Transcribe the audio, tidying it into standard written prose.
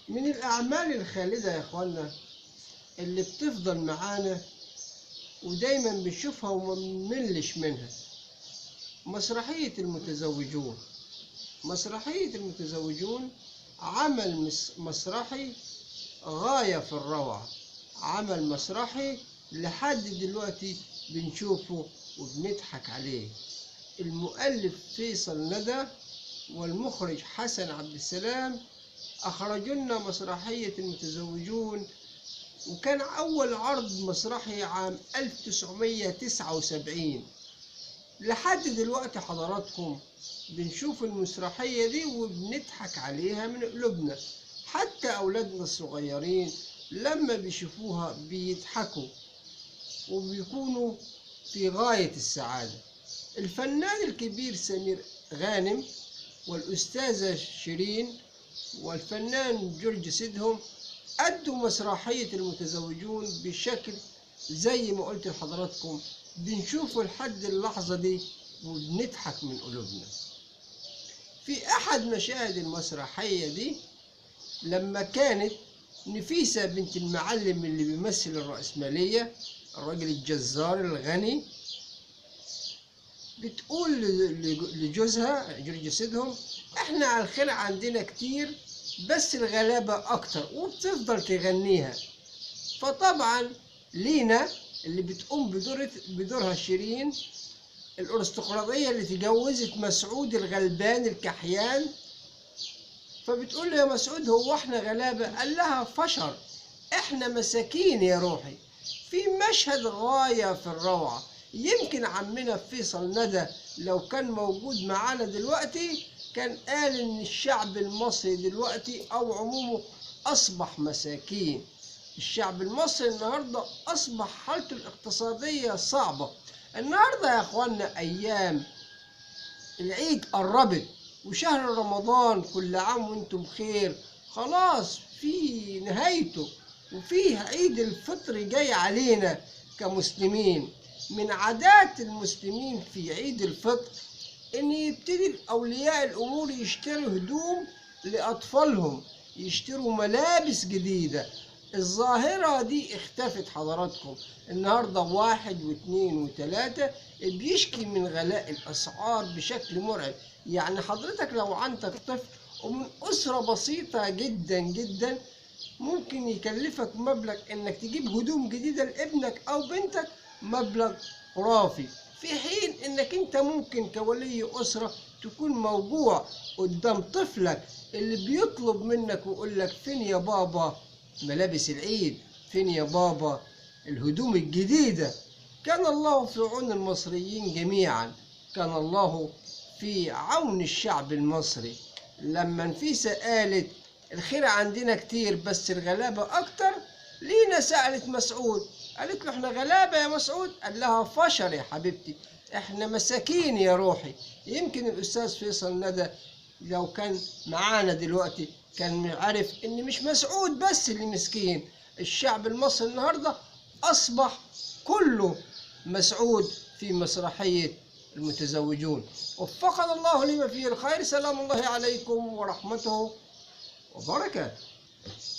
من الأعمال الخالدة يا إخوانا اللي بتفضل معانا ودايما بنشوفها وما بنملش منها، مسرحية المتزوجون. مسرحية المتزوجون عمل مسرحي غاية في الروعة، عمل مسرحي لحد دلوقتي بنشوفه وبنضحك عليه. المؤلف فيصل ندى والمخرج حسن عبد السلام أخرجوا لنا مسرحية المتزوجون، وكان أول عرض مسرحي عام 1979. لحد دلوقتي حضراتكم بنشوف المسرحية دي وبنضحك عليها من قلوبنا، حتى أولادنا الصغيرين لما بيشوفوها بيضحكوا وبيكونوا في غاية السعادة. الفنان الكبير سمير غانم والأستاذة شيرين والفنان جورج سيدهم أدوا مسرحية المتزوجون بشكل زي ما قلت لحضراتكم بنشوفه لحد اللحظة دي وبنضحك من قلوبنا. في أحد مشاهد المسرحية دي لما كانت نفيسة بنت المعلم اللي بيمثل الرأسمالية، الراجل الجزار الغني، بتقول لجوزها جورج سيدهم احنا على الخير عندنا كتير بس الغلابة اكتر، وبتفضل تغنيها. فطبعا لينا اللي بتقوم بدورها شيرين الارستقراطية اللي تجوزت مسعود الغلبان الكحيان، فبتقول له يا مسعود هو احنا غلابة؟ قال لها فشر، احنا مساكين يا روحي. في مشهد غاية في الروعة، يمكن عمنا فيصل ندى لو كان موجود معانا دلوقتي كان قال ان الشعب المصري دلوقتي او عمومه اصبح مساكين. الشعب المصري النهارده اصبح حالته الاقتصادية صعبة. النهارده يا اخوانا ايام العيد قربت، وشهر رمضان كل عام وانتم بخير خلاص في نهايته، وفيه عيد الفطر جاي علينا كمسلمين. من عادات المسلمين في عيد الفطر ان يبتدي اولياء الامور يشتروا هدوم لاطفالهم، يشتروا ملابس جديدة. الظاهرة دي اختفت حضراتكم النهاردة. 1 و2 و3 بيشكي من غلاء الاسعار بشكل مرعب. يعني حضرتك لو عندك طفل ومن اسرة بسيطة جدا جدا ممكن يكلفك مبلغ انك تجيب هدوم جديدة لابنك او بنتك مبلغ خرافي، في حين انك انت ممكن كولي اسرة تكون موجوع قدام طفلك اللي بيطلب منك ويقول لك فين يا بابا ملابس العيد، فين يا بابا الهدوم الجديدة. كان الله في عون المصريين جميعا، كان الله في عون الشعب المصري. لما نفيسة قالت الخير عندنا كتير بس الغلابة أكتر، لينا سألت مسعود قالت له احنا غلابة يا مسعود؟ قال لها فشر يا حبيبتي، احنا مساكين يا روحي. يمكن الأستاذ فيصل ندى لو كان معانا دلوقتي كان عارف ان مش مسعود بس اللي مسكين، الشعب المصري النهارده أصبح كله مسعود في مسرحية المتزوجون. وفقنا الله لما فيه الخير. سلام الله عليكم ورحمته وبركاته.